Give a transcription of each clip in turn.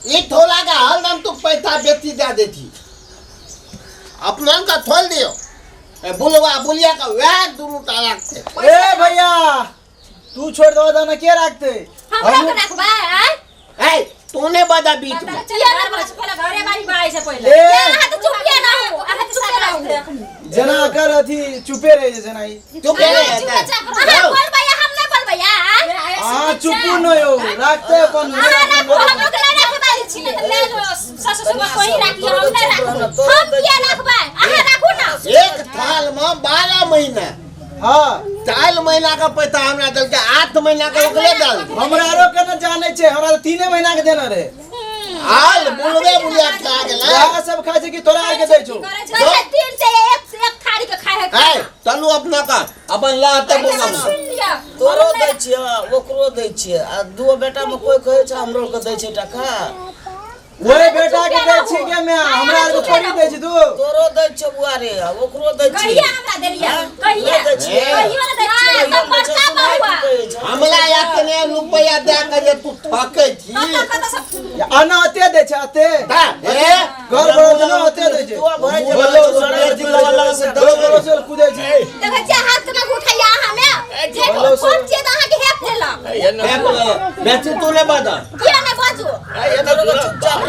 ई थोला का हरदम तू पैसा बेची दे दे थी अपना का थोल दियो ए बुलवा बुलिया का वह दुनू टा रखते। ए भैया तू छोड़ दो दाना के रखते? हमरा के रखबा आय? ए तूने बता बीच में। किया ना बच पहले घरे बारी बाई से पहले। ए अहाँ तो चुपिया ना हो, अहाँ तो चुपिया ना हो। जना कर अथी चुपे रहे जे जना ई। चुपे रहे। अहाँ बोलबै हम नहीं बोलबै आय? हां चुपू न यो रखते अपन। अहाँ राखू, हम लोग नहीं रखबै छी ने तऽ ले जो ससुर ससुर कोई राखी, हम नहीं राखबै। हम किया रखबै? अहाँ राखू ना। एक थाल में 12 महीना। हां 4 महीना का पैसा हमरा देलकै, 8 महीना के ओकरे दल। हमरा आरो के न जानै छै, हमरा तऽ 3 महीना के देना रहे। हाल बुलबे बुलिया खा गेलै। वएह सब खाइ छै कि तोरा आर के दै छौ? कहै 3 से एक थारी के खाइ है। ए चलू अपना का अपन लाते बुलबा। सुन लिअ, तोरो दै छियै ओकरो दै छियै आ दुओ बेटा में कोई कहै छै हमरो के दै छै टका। ओए बेटा के दै छी के मैं, हमरा आर के थोड़ी दै छी तू। तोरो दै छियै बुआ रे ओकरो दै छियै। कहिया हमरा देलियै? कहिया दै छियै। कहियो ने दै छियै। तऽ बड़का बउआ। हमरा एतने रुपया दए के जे तू ठकै छी। कतऽ कतऽ सब आना अते दै छै अते। ए घर बड़ो जना अते दै छै। तू भरि जे बोलो रुपया बोलो बोलो कुदै छै। देखै छियै हाथ केना उठैया अहाँ मे? जे कोन छियै तऽ अहाँके हेप लेलक। बेटी तू ने बता। किया नहि बाजू?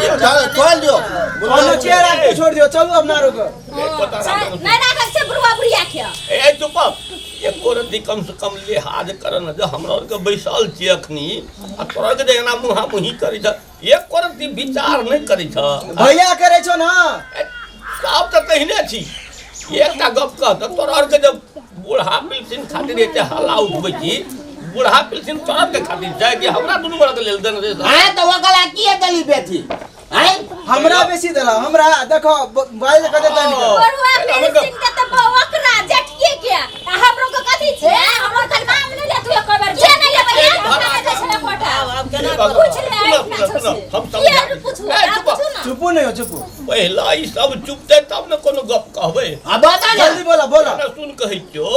चल चल दियो। कोनो के राख के छोड़ दियो, चलू अपना रोको। नहि राखक छै बुढ़वा बुढ़िया के। ए चुप, एको रत्ती कम से कम लिहाज कर न जे हमरा आरके बैसल छियै अखनी आ तोरा के जे एना मुहा मुही करै छ, एको रत्ती विचार नहि करै छ। भैया करै छौ ना? सब तऽ तहिने छी। एकटा गप कह तऽ तोरा आरके जब बूढ़ा पिलसिन खातिर एते हल्ला उठबै छी, बूढ़ा पिलसिन तोरा के खातिर छै कि हमरा दुनू गोरा के लेल देने छै? हां तऽ ओकरा किए देली बेटी? आँय हमरा बेसी देला हमरा। देखो बाज कते तनी बरुआ पिलसिन के तऽ ओकरा जेठिए के आ हमरो के कथी छै? हमरो खाली नाम नहि ले तू एको बेर। किया नहि लेबै? हमरा दै छै एकोटा। आब केना पूछ ले हम किया पूछू? पूछू ना। चुपू नहीं हो चुपू। पहिला ई सब चुपते तब ने कोनो गप कहबै। आ बता ना। जल्दी बोला बोला। सुन कहै छियौ,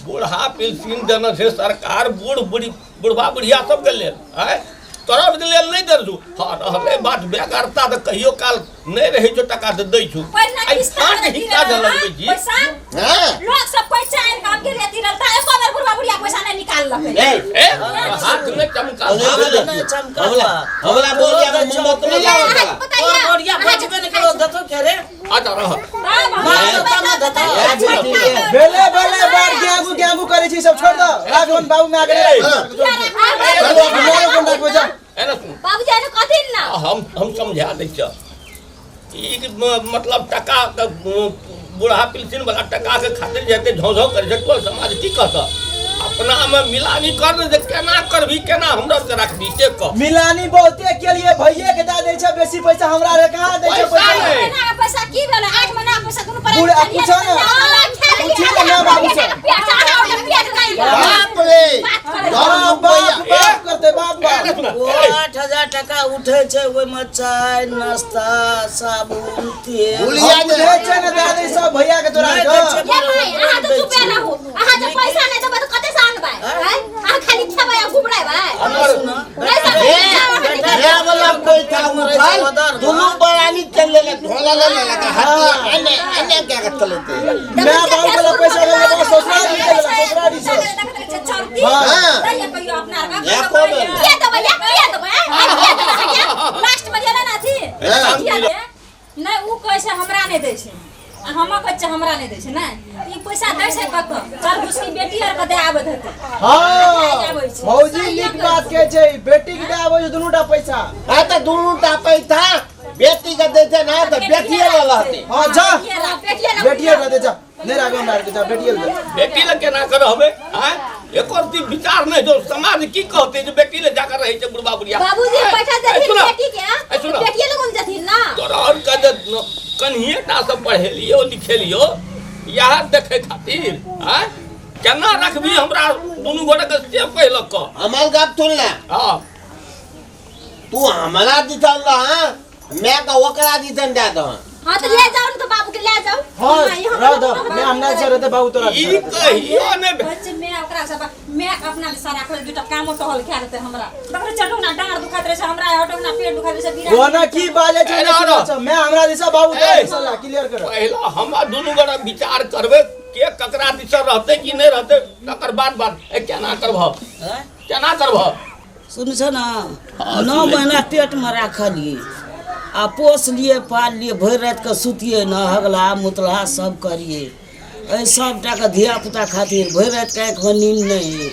बूढ़ा पेंशन देने छै सरकार बूढ़ बूढ़ी बुढ़बा बुढ़िया सबके लेल, आँय तोरा के लेल नहि देलछौ। हाँ रहलै बात बेगरता तऽ कहियो काल नहि रहै छौ टका तऽ दै छौ। आइ फाँट हिस्सा दऽ लगबै छी। पैसा हां लोग सब पैसा आनि के हम गेलियै अथी रहल तऽ एको बेर बुढ़बा बुढ़िया पैसा नहि निकाललकै। ए ए हाथ में चमका नहि चमका। हमरा बोलिया में मोमबत्ती नहीं लागल। तोर बोरिया बचबे नहि करो देतो के रे। अच्छा रह बेले बेले बार गेंगू गेंगू करै छी सब छोड़ दो। राघवन बाबू में आगे राखबो जा। एना सुन बाबूजी एना कथी ना? हम समझा दै छियौ। ई मतलब टका के बूढ़ा पिलसिन वाला टका के खातिर जेते झौं झौं करै छै टोल समाज की कहत? अपना में मिलानी कर दे जे केना करबी केना हमरा के रखबी से कह। मिलानी बहुते के लिए भैये के दे दै छै बेसी पैसा, हमरा रे कहाँ दै छै पैसा पैसा? नहि। पैसा की भेलै? 8 महीना पैसा दुनू पर बूढ़ पूछो ना, पूछी ना बाबू से। बाप रे बाप बाप बाप करते बाप बाप। ओ 8000 टका उठै छै ओहिमे चाय नाश्ता साबुन तेल। बुलिया बुझै छै ने दे दै सब भैया के तोरा नहि के। दै छै। ये भाई अहाँ तऽ चुपे रहू। अहाँ जे पैसा नहि देबै तऽ कतऽ से आनबै? अहाँ खाली खेबै आ घुमरेबै। नहि समझ ये वाला पैसा उठल दुनू बरानी चल लेले ढोला ले लगा हाथ एने एने क्या के चलते। मैं बाबू वाला पैसा ले लेबो ससुराल में चल ससुराल से। हां एको बेर। किया देबै? किया देबै? किया देबै? लास्ट में गेलै ना अथी नहि उ कहै छै हमरा नहि दै छै आ हम कहै छियै हमरा नहि दै छै। नहि ई पैसा दै छै कतऽ? चल घुसकी बेटी आर के दे आबैत हेतै। हां भौजी नीक बात कहै छै, बेटी के दे आबै छै दुनूटा पैसा। हां तऽ दुनूटा पैसा बेटी के दै छै ना तऽ बेटिए ल रहतै। हां जा बेटिए बेटिए के दे जा, नहि राखब हमरा आरके जा बेटिए के दे। बेटी लग केना कर रहबै? आँय एको रत्ती विचार नहि जो समाज की कहतै जे बेटी ले जाकर रहै छै बुढ़बा बुढ़िया। बाबूजी पैसा देथिन सुनो, बेटी के? सुनो। बेटिए लगन जथिन ना। तोरा और के जे कन्हिए टा से पढ़ेलियो लिखेलियो इएह देखै खातिर आँय केना रखबी हमरा दुनू गोटे के से पहिले कह। हमर गप सुन ले। हाँ तू हमरा दिसन रह, मैं का ओकरा दिसन दे दह। हाँ तो ले जाओ ना तो बाबू के ले जाओ। हाँ रह दो, मैं हमरा से रहते बाबू तोरा। ई कहियो ने बच्चे मैं ओकरा सब मैं अपना लिसा राखल दुटा कामो टहल खा लेते हमरा। देखो चटू ना डाँड़ दुखाइत रहे छै हमरा हटो ना। अपना पेट दुखाबै छै बिरा ओना की बाजै छै ए, नहि ना, सुनै छौ। मैं हमरा दिशा बाबू ए। तोरा दिशा ला क्लियर कर पहिला हम दुनू गोरा विचार करबै के ककरा दिशा रहतै कि नहि रहतै तकर बाद बात ए केना करबह हैं? केना करबह सुन छ न हाँ, 9 सुनै महीना पेटमे राखलियै आ पोसलियै पाललियै भरि रातिके सुतियै न हगला मुतला सब करियै एहि सबटाके धियापुता खातिर भरि रातिके आँखिमे नींद नहि होइ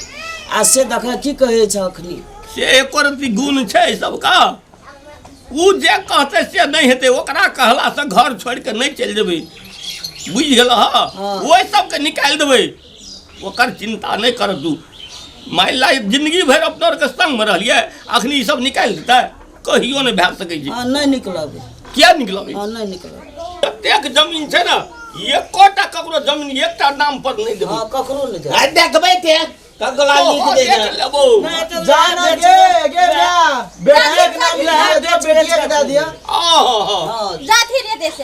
आ से देखऽ की कहै छ अखनी से एको रत्ती गुण छै सबके ओ जे कहतै से नहि हेतै ओकरा कहलासँ घर छोड़ि कऽ नहि चलि जेबै बुझि गेलह हाँ। ओहि सबके निकालि देबै ओकर चिन्ता नहि कर तू मानि ला जिंदगी भरि अपना आरके संगमे रहलियै अखनी ई सब निकालि देतै कहियो नहि भए सकै छै हँ नहि निकलब किया निकलबै हँ नहि निकलब जतेक जमीन छै ने एकोटा ककरो जमीन एकटा नाम पर नहि देबै हँ ककरो नहि देबै आ देखबै ते कगला लिख ओहो दे देख लेबौ नहि तऽ जा ना गे गे म्या बेटिए के नाम लिख दिया बेटिए के दे दिया आहा हँ जाथि रे देश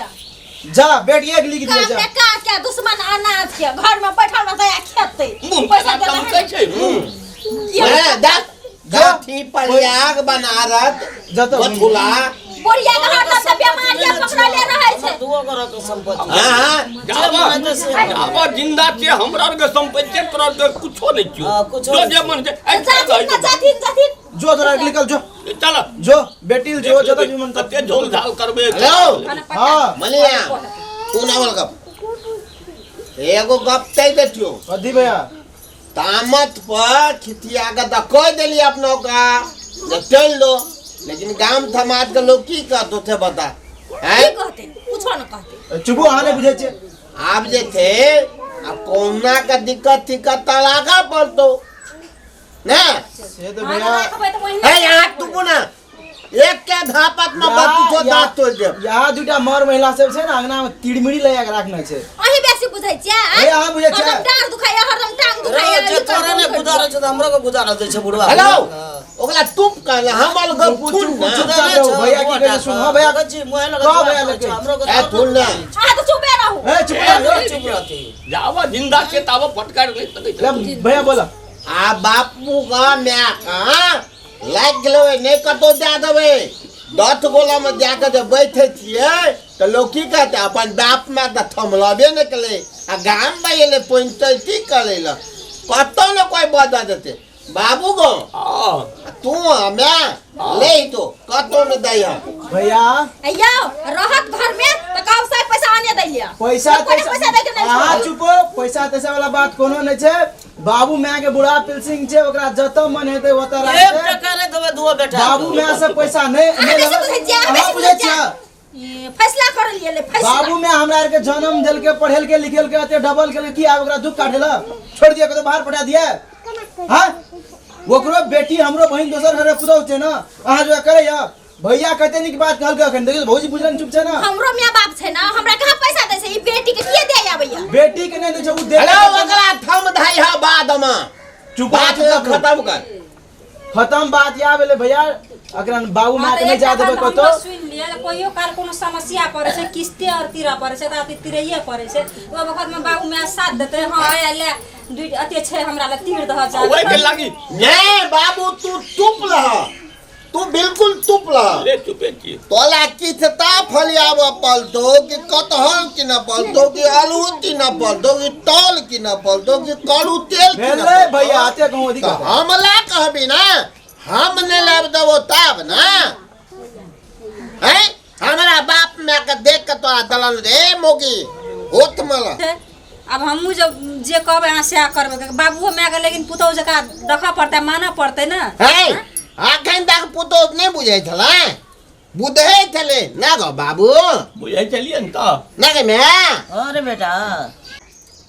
जा बेटिए के लिख दिया काम जा ने काज के दुश्मन अनाज के घर में बैठल रहतै आ खेतै मुँह पैसा केना देतै चमकै छै मुँह हैं, देख गाथी प्रयाग बनारस जतऽ मथुरा बुढ़िया के हरदम से बीमारिया पकड़ले रहै छै दूओ गोरे संपत्ति हाँ हाँ जाबा से जाबा जिंदा छै हमरा आरके संपत्ति छै तोरा आरके कुछो नहि छियौ हाँ, कुछो जो नहि जे मन छै ऐ, जाथिन न जाथिन जाथिन जो तोरा निकल जो चल जो बेटी जो जतऽ भी मन कते झोल झाल करबे हेलो हाँ मलिया तू ना बोल गप एगो गप तय देखियो कथी भैया तामत पर खितिया के तऽ कह देली अपनो का जे चल दो लेकिन गाम समाज के लोग की कहतो थे बता की हैं कहते कुछो न कहते चुपू अहाँ नहि बुझै छियै आब जे थे अब कोना के दिक्कत तिक्कत तलाका पड़तो ना से तऽ अहाँ भैया राखबै तऽ ओहिना है यहाँ तू ना एक के धापत में बत्ती छो दांत तोड़ देब यहाँ दूटा मर महिला सब छै ने अंगना में तिरमिरी लगा के राखने छै अहीं बेसी बुझै छियै ए, अहाँ बुझै छियै। हरदम डाँर दुखाइया हरदम टांग दुखाइया जे तोरा नहि गुजारै छौ तऽ हमरो के गुजारऽ दै छै बुढ़वा हेलो ओकरा तुप कहले हमर गप चुप, सुन चुप, ना चुप। रहू, भैया की कहै छै सुन, हाँ, भैया। कह भैया लगे। ए सुन ना अहाँ तऽ चुपे रहू ए चुप रह, चुप रहती जाबा जिंदा छै ताबा फटकार नहि सकै छै ले भैया बोला आ बापू का माय का लागि गेलै नहि कतौ दए देबै 10 गोला में जाके जे बैठे छियै तऽ लोक की कहतै अपन बाप माय तऽ थमलबे नहि केलै आ गाममे एलै पंचायती करै लए कतौ ने कोइ बदल देतै बाबू गो हाँ तू आ माय ले तो कतौ ने दै हम भैया यौ रहत घर में तऽ कहब सब पैसा आने दै लिअ पैसा कोनो पैसा दै के नहि अहाँ छै। चुपो पैसा तैसा वाला बात कोनो नहि छै बाबू माय के बुढ़ा पिलसिंग छै ओकरा जतऽ मन हेतै ओतऽ एक राखतै टका नहि देबै दुओ बेटा बाबू माय से पैसा नहि अहाँ नहि बेसी लेबै। बुझै छियै, अहाँ अहाँ बेसी बुझै बुझै छियै ई फैसला कर लिए ले फैसला बाबू माय हमरा आर के जन्म देलके पढ़ेलके लिखेलके एते डबल केलके की आब ओकरा दुख काटेला छोड़ दिया कतौ बाहर पठा दिया हाँ ओकरो बेटी हमरो बहिन दोसर घरे पुतहु छै ने अहाँ जो करैया भैया कते नीक बात कहलकै अखन देखियौ भौजी बुझलन चुप छै ना हमरो माय बाप छै ना हमरा कहाँ पैसा दै छै ई बेटी के किए दे आबैया बेटी के नहि दै छै उ दे हेलो ओकरा थम धाइ हा बाद में चुप बात चुप खत्म कर खत्म बात या भेलै भैया अकरा बाबू हाँ, माय तऽ के नहि एकटा जा देबै बात कतौ हमरो सुनि लिअ जे कहियो काल कोनो समस्या पड़ै छै किस्ते आओर तीरऽ पड़ै छै तऽ अथी तिरैये पड़ै छै ओहि वखतमे बाबू माय साथ देतै हँ आया ले दुइ अते छै हमरा लए तीर दह जा ओहिके लागी नहीं बाबू तू चुप रह तू बिल्कुल चुप रह ले चुपे छी तोला किछता फलियाब पलतो कि कटहल कि न पलतो कि आलू कि न पलतो कि तौल कि न पलतो कि करू तेल कि न भेलै पलतो। भैया अते कहूँ तऽ दिक्कत हमला कहबी ना हम नहि लाबि देबो तब ना हैं हमरा बाप माय के देख के तोरा दलन रे मोगी होत मला आब हमहूँ जब जे कहबै अहाँ सएह करबै बाबुओ मायके लेकिन पुतहु जकाँ देखऽ पड़तै मानऽ पड़तै ने है अखन तक पुतहु नहि बुझै छलै बुझै छलै ना गो बाबू बुझै छलियै ने तऽ ना गे माय अरे बेटा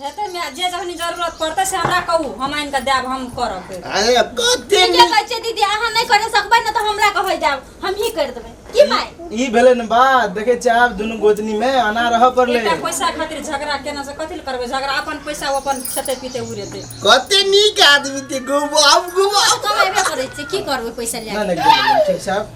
हेतै माय जे जखनी जरूरत पड़तै से हमरा कहू हम आनि कऽ देब हम करब अरे कते ठीके नीक कहै छियै दीदी अहाँ नहि करि सकबै ने तऽ हमरा कहै जायब हमही करि देबै की माय ई भेलै ने बात देखै छियै आब दुनू गोतनी में आना रहऽ पड़लै एकटा पैसा खातिर झगड़ा केना से कथी लए करबै झगड़ा अपन पैसा ओ अपन खेतै पीतै उड़ेतै कते नीक आदमी छै गो बाबू गो बाबू कमेबे करै छियै की करबै पैसा लए नहि नहि ठीक छै आब।